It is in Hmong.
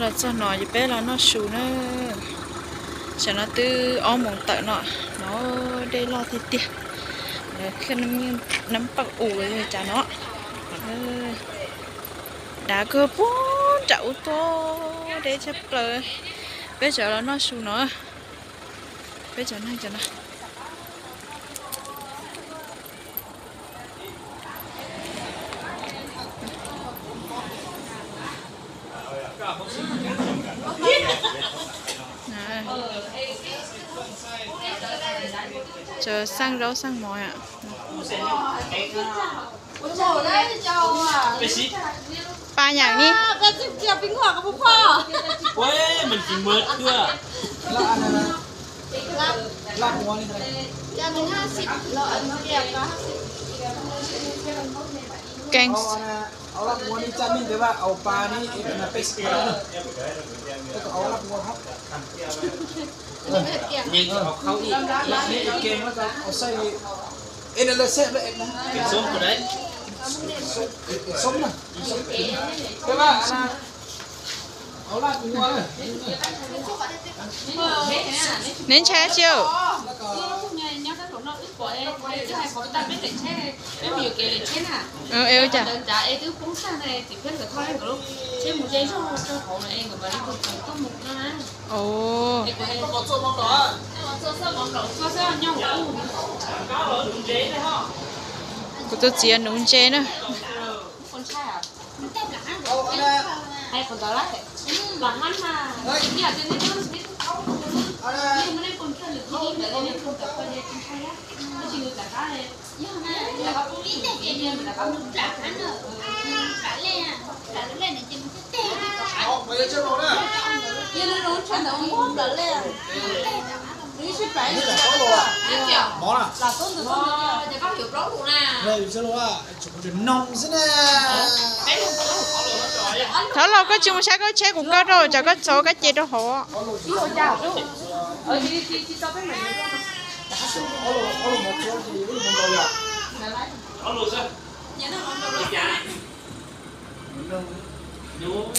Txog no ces peb los noj su na. Tam no twb ob moos tawm no, no dej loj tiag tiag. Lawv khiav nab paj u li cas no. Dav kawg puag nram ub tuaj, deb tshaj plaws. Peb tseem los noj su no. Peb cov neeg cov no. Tseem xaj zaub xaj mov. Pab nyaam ni. Keej. Neb ntshai dab tsi? Kuv tus txiv nuv ntses na. Thov los koj tsis mus saib koj tsheb kuv koj rau, tsam koj txov koj ces rau hauv.